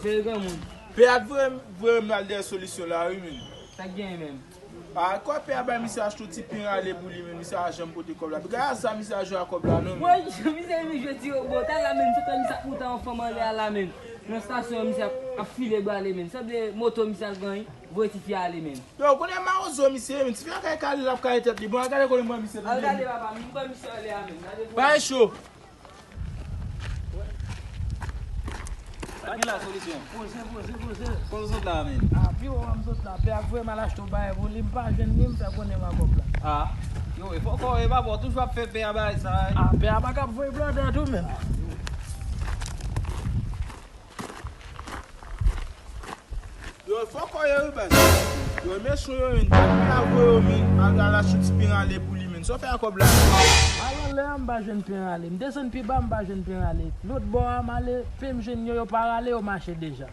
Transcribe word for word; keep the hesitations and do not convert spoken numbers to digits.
Veye granmoun. Pè a t voye m, voye m al dèyè Solisyon la, wi, men. Sa k genyen menm? A, kòb pè a bay misye achte yon ti pen rale pou li, men misye pa janm pote kòb la. Gad sa misye a jwe a kòb la, non, men. Woy, misye vin jwe ti robot a la, men. Se tan misye ap moute yon fanm anlè a la, men. Nan estasyon an, misye ap, ap file brale, men. Sanble moto misye al ganyen, voye tifi a ale, men. Yo, konnen mawozo misye, men. Tifi a kay kale, l ap kale tèt li. Bon, al gade kote m pran misye, tande. Al gade, papa, m pran misye anlè a, men. Gade. Bay cho. Sa gen la, Solisyon? Poze, poze, poze. Kote w sot la, men? A, pi wo a m sot la. Pè a voye m al achte yon bagay pou li, m pa jwenn li, m fè konnen m a kòb la. A. Yo, e fòkò, e pa bon, toujou ap fè pè a bagay sa, wi. A, pè a pa ka ap voye blòdè tou, men. Yo, fòkò yo, wi, baz. Yo, mechon yo, men. Pè a voye yo, men. Al, al achte ti pen rale pou li, men. Sa w fè a kòb la? Al anlè a, m pa jwenn pen rale. M desann pi ba, m pa jwenn pen rale. Lòt bò a, m ale, pen m jwenn yo, yo pa rale, yo mache deja.